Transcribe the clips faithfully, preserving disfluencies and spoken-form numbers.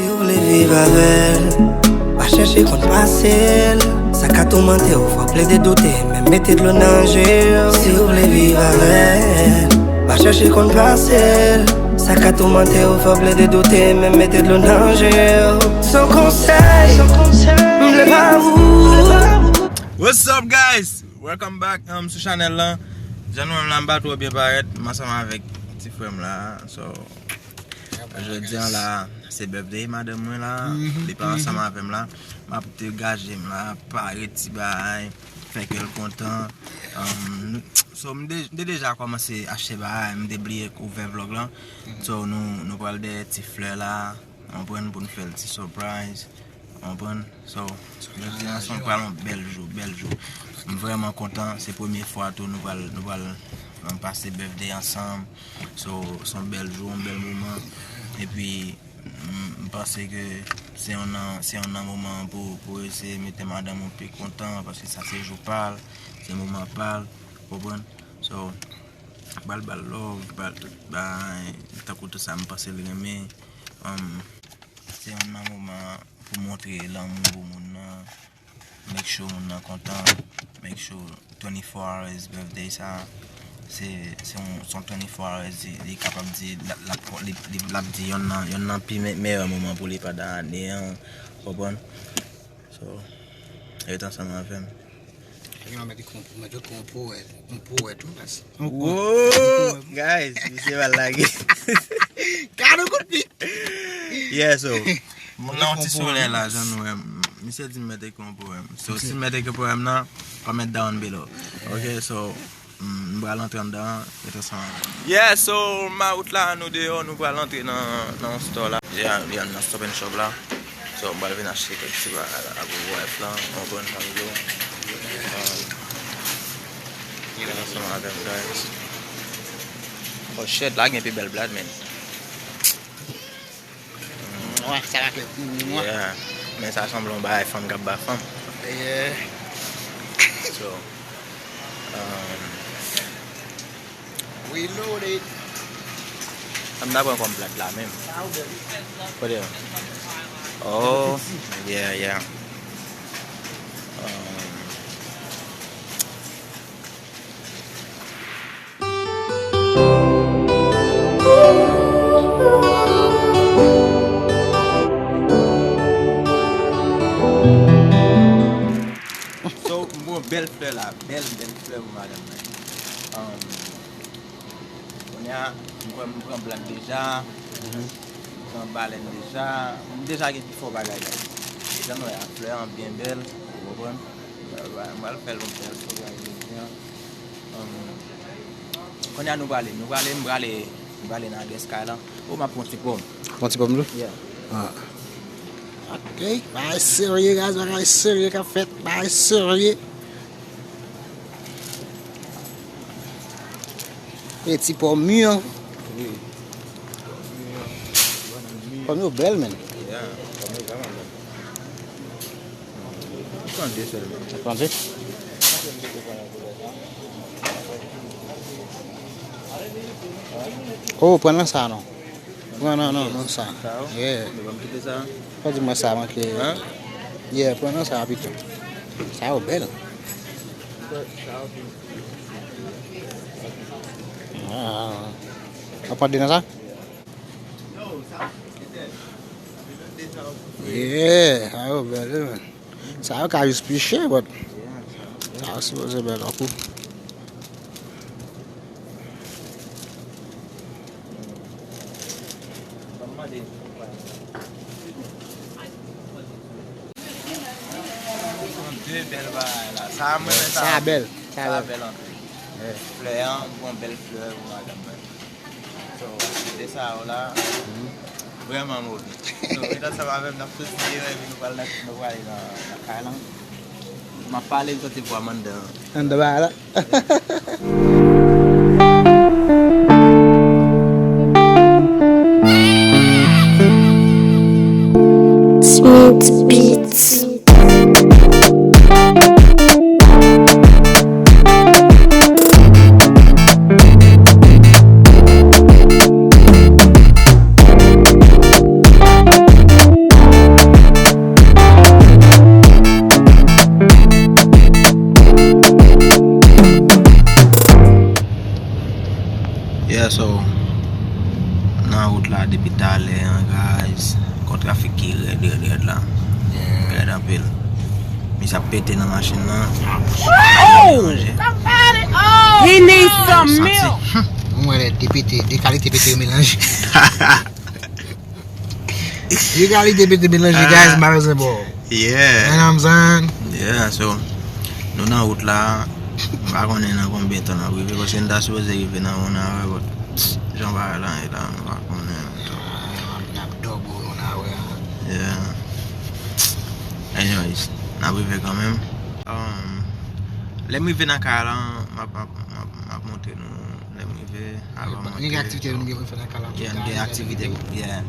Si w vle viv avè l, pa chèche konn pase l. Sa ka toumante w, fò w plede doute, menm mete dlo nan je w. Si w vle viv avè l, pa chèche konn pase l. Sa ka toumante w, fò w plede doute, menm mete dlo nan je w. Se yon konsèy, m vle ba ou. What's up, guys? Welcome back um, sou chanèl lan. Jan nou menm la, m pa twò byen parèt. M ansanm avèk ti frè m la. So, jodi an la, se birthday madanm mwen la. Li pa ansanm avè m la. M ap degaje m la, pare ti bagay, fè kè l kontan. Um, nou- so, m de- m te deja kòmanse achte bagay, m te bliye ouvè vlog lan. So, nou, nou pral dèyè ti flè la. Konprann, pou n fè l ti surprise. Konprann? So, jodi an se pral yon bèl jou, bèl jou. M vrèman kontan, se premye fwa tou nou pral, nou pral um, pase birthday ansanm. So, se yon bèl jou, yon bèl moman. Epi, m m panse ke se yon nan, se yon nan moman pou, pou eseye mete madanm ou pi kontan, paske sa se jou pa l, se moman pa l, konprann? So, ba l, ba l love, ba l tout bagay, tankou tout sa m panse l renmen. Um, se yon nan moman pou montre lanmou pou moun nan. Make sure moun nan kontan. Make sure twenty-four hours birthday sa. Se se yon se yon twenty-four hours li, li kapab di l ap l ap di yon nan yon nan pi meyè moman pou li pandan ane an. Konprann? So, ret ansanm avè m. Yo mèt konprann, mèt konprann. Yon pwowèt wi, mas. Woo! Guys, misye pral lage. Gade kout pik. Yeah, so. Moun nan yon ti solèy la, jan nou wè. Misye di m mèt ekri yon powèm. So, si m mèt ekri powèm nan, comment down below. Ok, so, m pral antre anndan, ret ansanm avè m. Yeah, so, mawout la, nou deyò, nou pral antre nan, nan yon store la. Yeah, yeah, nan Stop and Shop la. So, m pral vin achte kèk ti bagay la pou wife lan, yon bon fanmi yo. Ret ansanm avè m, guys. Oh shit, la gen pi bèl blad, man. Mwen, sa ka fè pou mwen. Yeah. Men sa sanble yon bagay fanm k ap ba fanm. Yeah. So, um, Reloaded. Sa m ta pran kòm blad la menm. Kote yo? Oh, yeah, yeah. Um, So, m pran bèl flè la, bèl, bèl flè pou madanm nan. Um, Kounye a, m pran, m pran blad deja, m pran balèn deja, m deja gen pifò bagay la. Jan nou wè a, flè an byen bèl, ou konprann? M pral fè l yon bèl sourire jodi an. Um, Kounye a nou prale, nou prale, m prale, m prale nan adrès kay lan. Oh, m ap pran ti pòm. Pran ti pòm tou? Yeah. Ah. Ok, bagay serye, guys, bagay serye k ap fèt, bagay serye. E ti pòm mi an. Pòm yo bèl, men. Yeah, pòm yo vrèman bèl. M pran de sèlman. Ou pran de? Oh, pran nan sa non. Pran nan, non, non, sa. Sa yo? Yeah. Men ban m kite sa. Pa di mwen sa manke. Hein? Yeah, pran nan sa pito. Sa yo bèl. Ah. Ou pran de nan sa? Yeah, sa yo bèl, wi, man. Sa yo ka jis pi chè, but sa yo sipoze bèl ankou. De bèl bagay la. Sa mwen sa. Sa bèl. Sa bèl anpil. Flè an, m pran bèl flè pou madanm mwen. So, de sa yo la. Vrèman move. So, ret ansanm avè m, n ap soti deyò epi nou pral nan, nou prale nan, nan kay lan. M ap pale, m santi vwa m anndan. Anndan bagay la. Smith Beats. Rèd, rèd, rèd la. Rèd anpil. Misye ap pete nan machin nan. Oh! Manje. He needs some milk. Mwen wè de pete, de kalite pete yo melanje. De kalite pete melanje, guys, m pa bezwen bò. Yeah. You know what I'm saying? Yeah, so, nou nan wout la, m pa konnen nan konbyen tan n ap rive, paske n ta sipoze rive nan yon awa, but jan bagay la ye la, m pa konnen. N ap, n ap double yon awa. Yeah. Anyways, n ap rive kanmenm. Um, lè m rive nan kay la, m ap, m ap, m ap, m ap montre nou lè m rive. Avan m antre, gen aktivite nou gen pou n fè nan kay la tou, yeah, nou gen aktivite, yeah.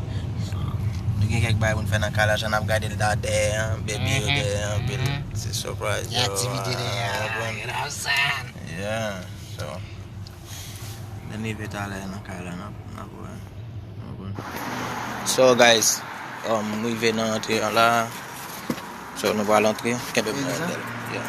Nou gen kèk bagay pou n fè nan kay la, jan n ap gade l la dèyè an, baby yo dèyè an, anpil. Se surprise. Gen aktivite dèyè an, you know what I'm saying? Yeah, so. Lè n rive talè nan kay la, n ap, n ap wè. So, guys, um, nou rive nan antre an la. So, nou pral antre. Kenbe m nan. Yeah.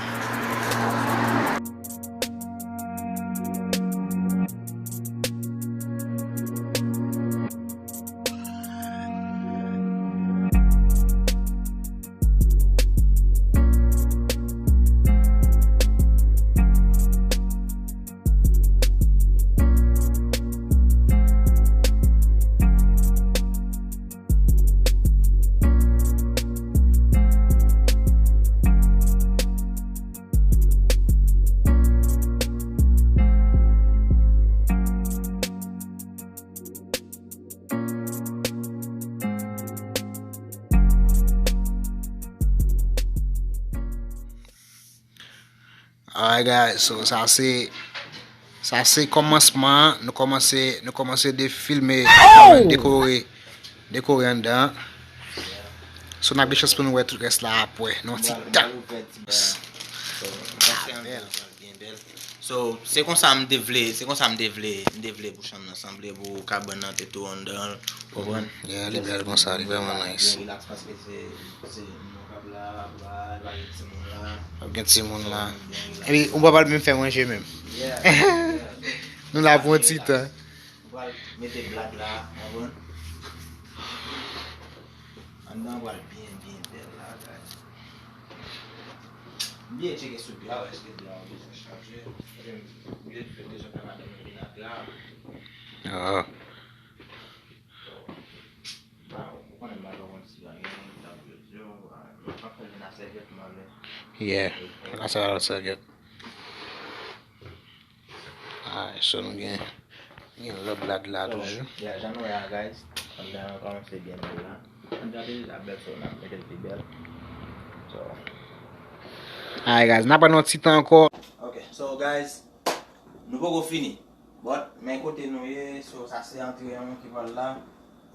Alright, guys, so sa se, sa se kòmansman an. Nou kòmanse, nou kòmanse de filme, dekore, dekore anndan. So n ap gen chans pou nou wè tout rès la apre, nan yon ti tan. So, se konsa m te vle, se konsa m te vle, m te vle pou chanm nan sanble, pou kabann nan te tou anndan, ou konprann? Yeah, li bèl konsa, li vrèman nice. Byen relax paske se, se nou k ap la, ap bay, pa gen timoun la. Ap gen timoun la. Epi, ou pa pral menm fè manje menm. Yeah, yeah. Nou la pou yon ti tan. Nou pral mete blad la, ou konprann? Anndan an pral byen, byen bèl la, guys. M bliye tcheke sou dra, èske dra yo bezwen chaje? Paske m bliye, m bezwen fè madanm mwen vin ak dra. Ah. Ou konnen m pa twò konn si gen, gen moun ki t ap jwe di yo, ah, m ap fè vin ak sèvyèt mwen avè. Yeah, la sa va sèvyèt. Alright, so nou gen, gen lòt blad la toujou. Yeah, jan nou wè a, guys. Anndan an kòmanse byen bèl la. Anndan deja bèl, so n ap mete l pi bèl. So. Alright, guys, n ap pran yon ti tan ankò. Ok, so, guys, nou poko fini. But, men kote nou ye, so, sa se antre an ki pral la.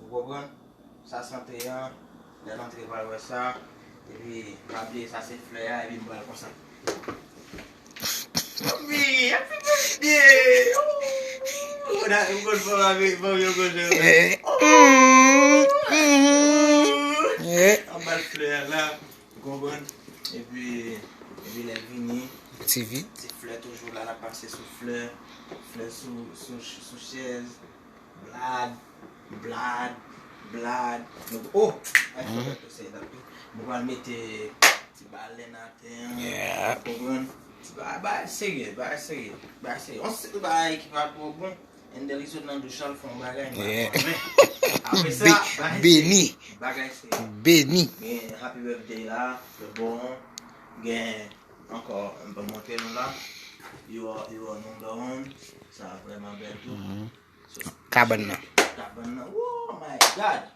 Ou konprann? Sa se antre an. Lè n antre pral wè sa. Epi, pa bliye, sa se flè a, epi m pral konsa. Wi, happy birthday! Oh! Ou konn fò avè fanmi yo konsa. Eh. Oh! Mm, mm. Eh. Anba flè a la, ou konprann? Epi, epi lè l vini, ti flè toujou la, l ap pase sou flè, flè sou, sou, sou chèz. Blad, blad, blad. Nou, oh! Ay, fò tèt ou seye dat wi. Nou pral mete ti balèn atè an. Yeah. Konprann? Ti ba-, bagay serye, bagay serye, bagay serye. On seri bagay ki pa twò bon. Endel ki sot nan douch al fè yon bagay, m pa konnen. Apre sa, bagay serye. Beni. Bagay serye. Beni. Gen happy birthday la, le bon. Gen ankò, m pa montre nou la. You are, you are number one. Sa vrèman bèl tou. Kabann nan. Kabann nan. Oh my God!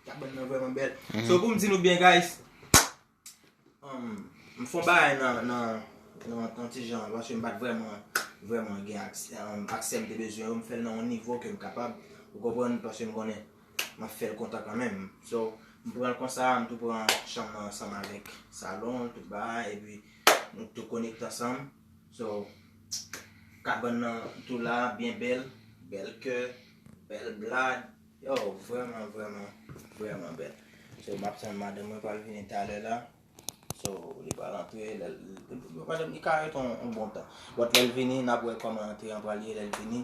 Kabann nan vrèman bèl. So, pou m di nou byen, guys, um, m fè yon bagay nan, nan, nan, nan ti jan, paske m pa t vrèman, vrèman gen aksè, um, aksè m te bezwen yo, m fè l nan yon nivo ke m kapab, ou konprann, paske m konnen m ap fè l kontan kanmenm. So, m pran l konsa, m tou pran chanm nan ansanm avèk salon, tout bagay, epi nou tou konekte ansanm. So, kabann nan tou la, byen bèl, bèl kè, bèl blad. Yo, vrèman, vrèman, vrèman bèl. So, m ap tann madanm mwen pral vini talè la. So, li pral antre, lè l, madanm li ka rete yon, yon bon tan. But lè l vini, n ap wè kòman antre an pral ye lè l vini.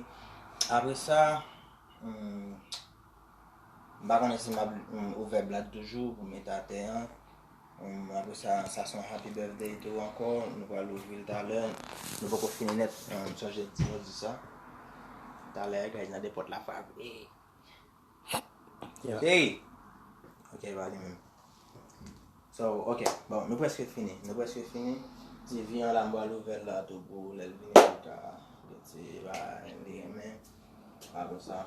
Apre sa, hmm, M pa konnen si m ap, mm, ouvè blad toujou pou mete atè an. Mm, apre sa, sa se yon happy birthday tou ankò. Nou pral ouvri l talè. Nou poko fini nèt. Mm, m sonje di, di sa. Talè, guys, nan de pòt la frape. Yeah. Hey! Ok, pa li menm. So, ok. Bon, nou prèske fini. Nou prèske fini. Ti vi an la, m pral ouvè l la tou pou lè l vini, nou ka gen ti bagay li renmen. Apre sa,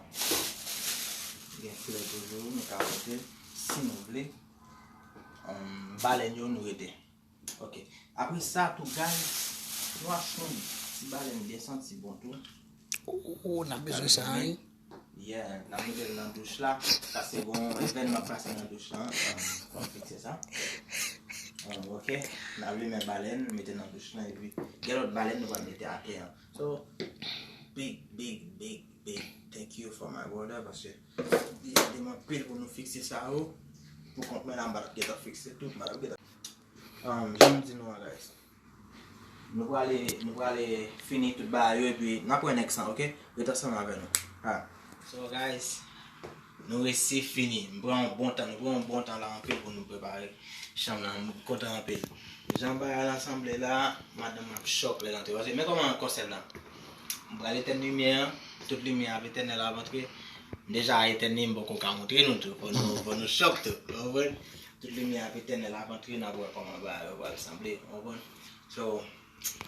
gen flè toujou, nou ka mete, si nou vle. Um, balèn yo, nou rete. Ok. Apre sa tou, guys, nou achte yon ti balèn byen santi bon tou. Oh, n ap bezwen sa, wi. Yeah, n ap mete l nan douch la. Sa se bon, evènman k pase nan douch la, um, pou n fikse sa. Um, ok, n ap limen balèn, mete nan douch la, epi gen lòt balèn nou pral mete atè an. So, big, big, big, big thank you for my brother, paske li ede m anpil pou nou fikse sa yo. Pou kont mwen la, m pa t gentan fikse tout, m pa t gentan. Um, jan m di nou an, guys. Nou prale, nou prale fini tout bagay yo, epi n ap wè nèks lan, ok? Ret ansanm avè nou. Ah. So, guys, nou resi fini. M pran yon bon tan, nou pran yon bon tan la anpil pou nou prepare chanm lan. M kontan anpil. Jan bagay la sanble la, madanm ap chòk lè l antre. Paske men kòman konsèp la. M pral etèn limyè an, tout limyè ap etèn lè l ap antre. M deja etèn li, m poko ka montre nou tou. Fò nou, fò nou chòk tou. Ou konprann? Tout limyè ap etèn lè l ap antre, n ap wè kòman bagay yo pral sanble. Ou konprann? So,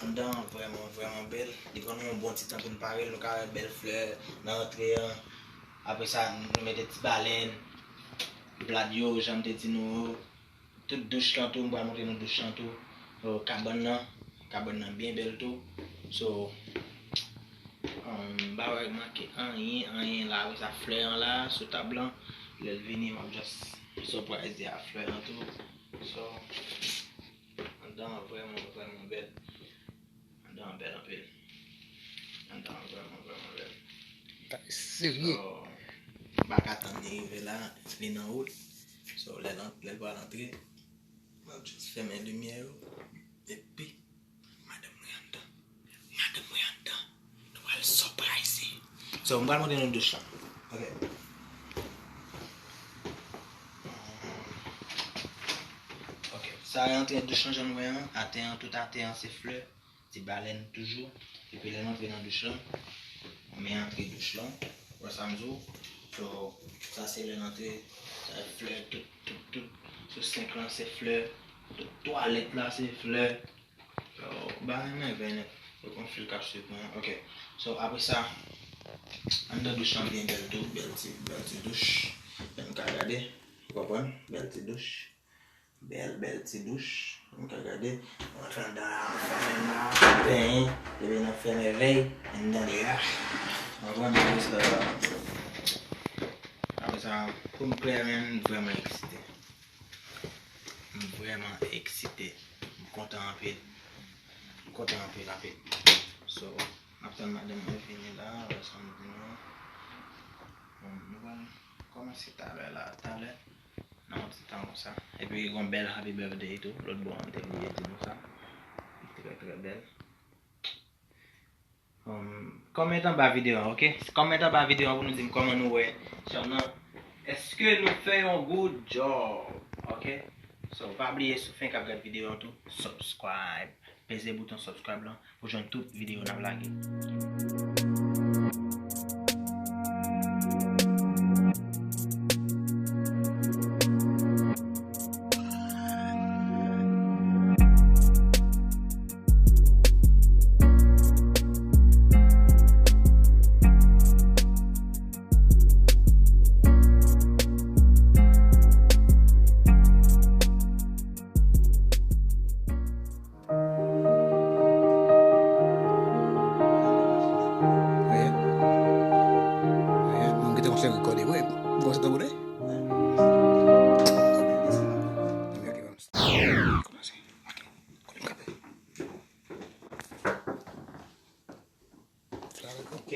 anndan an vrèman, vrèman bèl. Li pran nou yon bon ti tan pou n pare l. Nou ka wè bèl flè nan antre an. Apre sa, nou mete ti balèn, blad yo, jan m te di nou yo. Tout douch lan tou, m pral montre nou douch lan tou. Euh, kabann nan, kabann nan byen bèl tou. So, um, m pa wè manke anyen, anyen la. Apre sa, flè an la, sou tab lan. Lè l vini, m ap just surprise li ak flè an tou. So, anndan an vrèman, vrèman bèl. Anndan an bèl anpil. Anndan an vrèman, vrèman bèl. Bagay serye. So, m pa ka tann li rive la, li nan wout. So, lè l an-, lè l pral antre, m ap just fèmen limyè yo. Epi, madanm mwen anndan. Madanm mwen anndan. Nou pral surprise. So, m pral montre nou douch lan. Ok. Ok. Sa e antre douch lan, jan nou wè an. Atè an, tout atè an se flè. Ti balèn toujou. Epi lè n antre nan douch lan, men antre douch lan. Ou wè sa m di w? So, sa se lè n antre, sa e flè, tout, tout, tout. Sou senk lan se flè. Tout twalèt la se flè. So, bagay mèvèy nèt. Yo gon fil k ap swiv mwen. Ok. So, apre sa, anndan douch lan byen bèl tou. Bèl ti, bèl ti douch. Jan n ka gade. Ou konprann? Bèl ti douch. Bèl, bèl ti douch. Nou ka gade. Nou antre anndan la, nou fèmen la, nou benyen. Epi n ap fè mèvèy anndan de a. Ou konprann? Apre sa, apre sa, pou m klè, men, m vrèman eksite. M vrèman eksite. M kontan anpil. M kontan anpil, anpil. So, m ap tann madanm mwen vini la, wè sa m di nou. Bon, nou pral kòmanse talè la, talè. Nan yon ti tan konsa. Epi gon bèl happy birthday tou. Lòt bò an, m te bliye di nou sa. Li trè, trè bèl. Um, kòmante anba videyo an, ok? Kòmante anba videyo an pou nou di m kòman nou wè chanm nan. Èske nou fè yon good job? Ok? So, pa bliye si w fenk ap gad videyo an tou, subscribe. Peze bouton subscribe lan pou jwenn tout videyo n ap lage. Ayen. Ayen. Mwen kite yon seri kòde vre. Mwen se tankou de. Kòmanse. Ok. Kote m kape? Ok.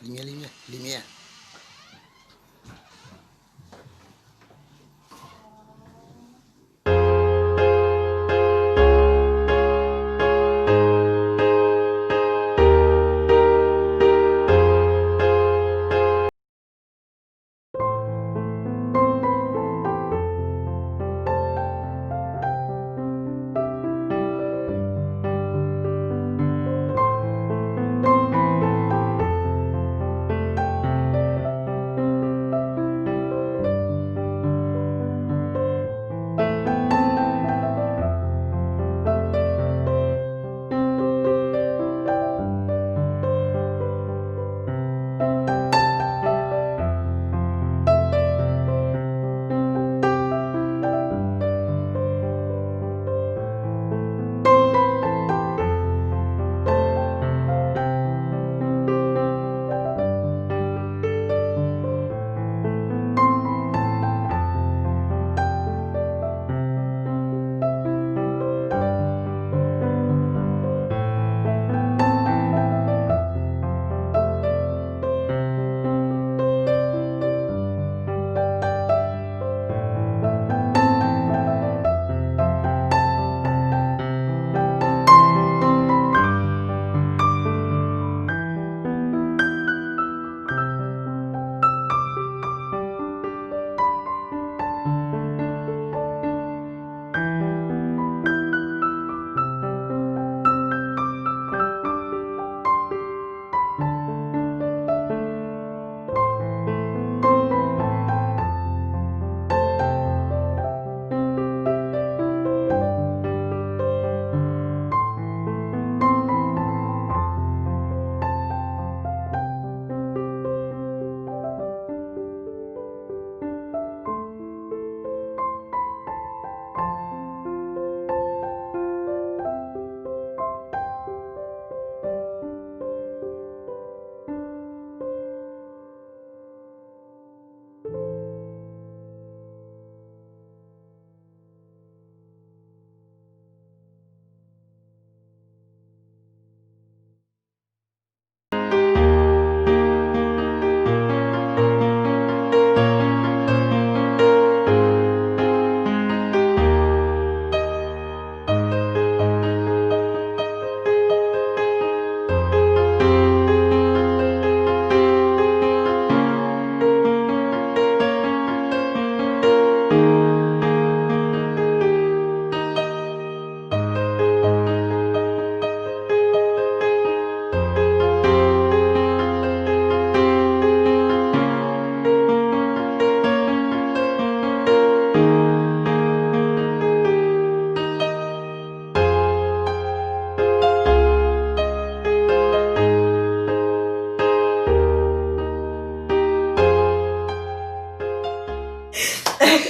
Limyè, limyè, limyè.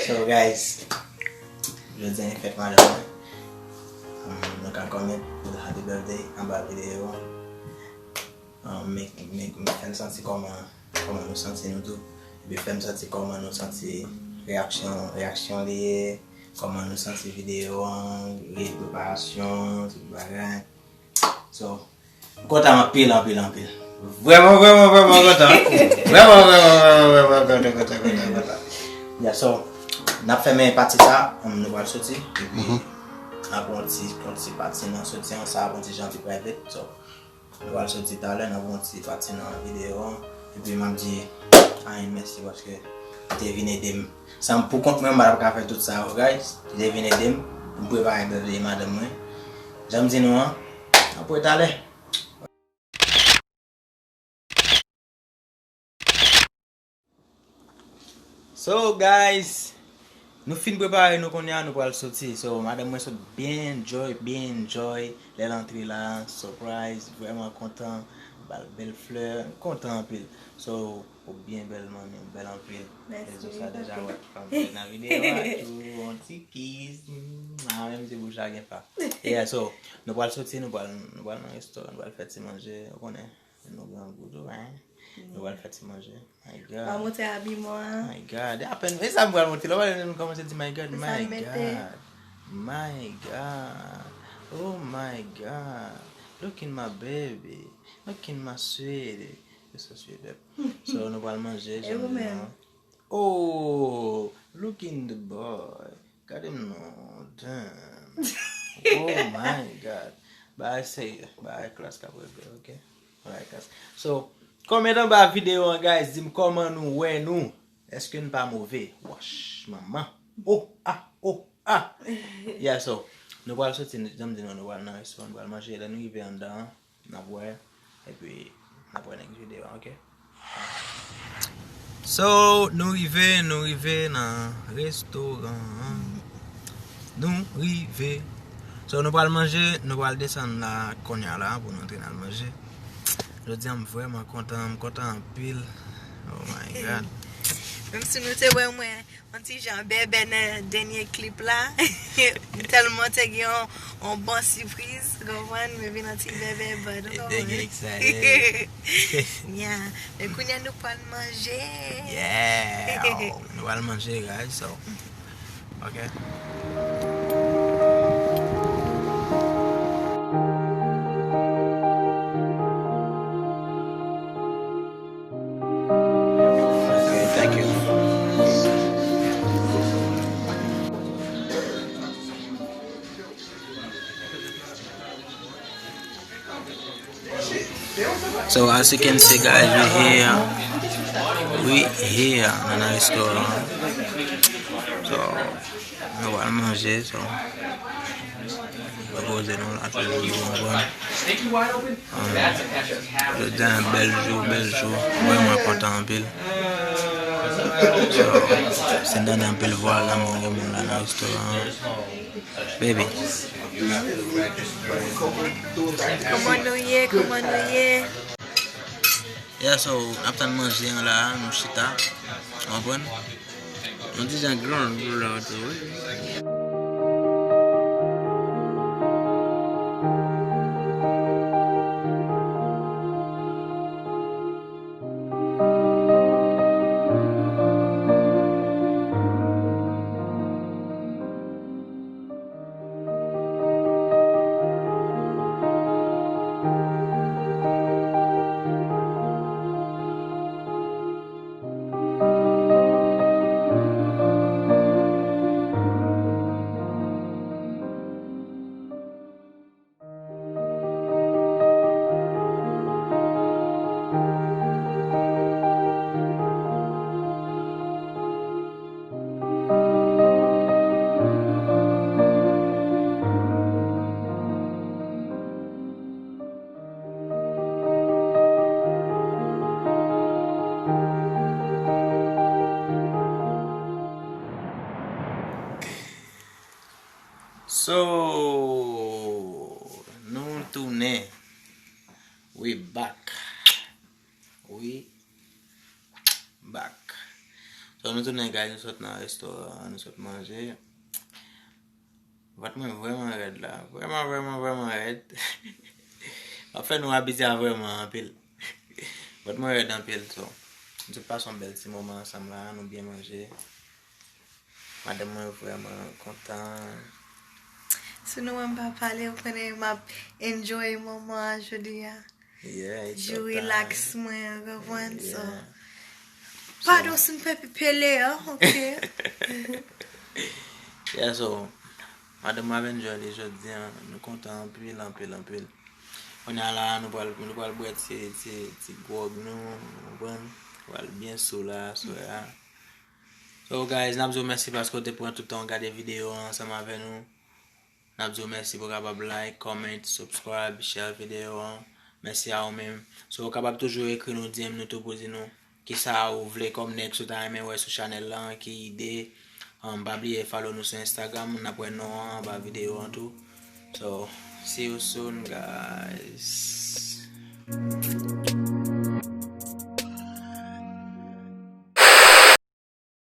So guys, jodi a se fèt madanm mwen. Um, nou ka comment, happy birthday anba videyo an. Um, men, men, men fè l santi kòman, kòman nou santi nou tou. Epi fè m santi kòman nou santi reyaksyon, reyaksyon li ye, kòman nou santi videyo an, preparasyon, tout bagay. So, m kontan anpil, anpil, anpil. Vrèman, vrèman, vrèman kontan. Vrèman, vrèman, vrèman, vrèman kontan, kontan, kontan, kontan. Yeah, so, n ap fèmen pati sa, um, nou pral soti, epi n ap yon ti, yon ti pati nan soti an, sa ap yon ti jan pi private, so, nou pral soti talè, n ap yon ti pati nan videyo an, epi m ap di Ayen mèsi paske li te vin ede m. San, pou kont mwen, m pa t ap ka fè tout sa yo, guys. Li te vin ede m pou m prepare bèbè madanm mwen. Jan m di nou an, apre talè. So, guys, nou fin prepare nou kounye a, nou pral soti. So, madanm mwen sot byen enjoy, byen enjoy. Lè l antre la, surprise, vrèman kontan. Ba l bèl flè, kontan anpil. So, ou byen bèl, manmi, ou bèl anpil. Mèsi. Rezo sa deja wè fanm nan videyo a, tou, yon ti kiss. Mm, ah, menm si bouch la gen fa. Yeah, so, nou pral soti, nou pral, nou pral nan restoran, nou pral fè ti manje, ou konnen, nou grangou tou, hein. Nou pral fè ti manje. My God. Pa montre abiman an. My God. Apèn, e sa m pral montre la, w pral kòmanse di, my God, my God. My God. Oh my God. Look in my baby. Look in my sweetie. You're so sweet, babe. So, nou pral manje, jan m di nou an. Oh, look in the boy. Gade m non, damn. Oh my God. Bagay serye, bagay klas k ap regle, ok? Bagay klas. So, kòmante anba videyo an, guys, di m kòman nou wè nou. Èske n pa move? Wòch, manman. Oh, ah, oh, ah. Yeah, so, nou pral soti, jan m di nou, nou pral nan restoran, nou pral manje. Lè nou rive anndan an, n ap wè, epi n ap wè nèks videyo an, ok? So, nou rive, nou rive nan restoran an. Nou rive. So, nou pral manje, nou pral desann la kounye a la pou nou antre n al manje. Jodi a, m vrèman kontan, m kontan anpil. Oh my God. Menm si nou te wè mwen yon ti jan bèbè nan dènye klip la. M tèlman te gen yon, yon bon sipriz, ou konprann? Mwen vin yon ti bèbè bad, ou konprann? Te gen excited. Yeah. Men kounye a nou pral manje. Yeah. Nou pral manje, guys, so. Ok. Ok, thank you. So as you can see, guys, we here. We here nan nan restoran. So, nou pral manje, so. Repoze nou la toujou, nou konprann. Um, jodi a bèl jou, bèl jou. Mwen, mwen kontan anpil. So, si n tande anpil vwa la, mwen gen moun la nan restoran an. Baby. Kòman nou ye? Kòman nou ye? Yeah, so, n ap tann manje an la, nou chita. Ou konprann? Yon ti jan gran dlo la tou, wi. So, nou tounen. We back. We back. So, nou tounen, guys, nou sot nan restoran, nou sot manje. Vant mwen vrèman rèd la. Vrèman, vrèman, vrèman rèd. M ap fè nou abitye a vrèman anpil. Vant mwen rèd anpil, so. Nou sot pase yon bèl ti moman ansanm la, nou byen manje. Madanm mwen vrèman kontan. Si nou wè m pa pale, ou konnen m ap enjoy moman an jodi a. Yeah, it's your time. Jou relax mwen, ou konprann, so. Yeah. So, padon si m fè pipele an, ok? Yeah, so, madanm mwen ap enjoy li jodi a, nou kontan anpil, anpil, anpil. Kounye a la, nou pral, nou pral bwè ti, ti, ti gwòg nou, ou konprann? Nou pral byen sou la, aswè a. So, guys, n ap di w mèsi paske w te pran tout tan w gade videyo an ansanm avè nou. N ap di w mèsi pou w kapab like, comment, subscribe, share videyo an. Mèsi a ou menm. So, ou kapab toujou ekri nou, D M nou tou pou di nou kisa ou vle kòm nèg si w ta renmen wè sou chanèl la, ki ide. Um, pa bliye follow nou sou Instagram, n ap wè non an anba videyo an tou. So, see you soon, guys.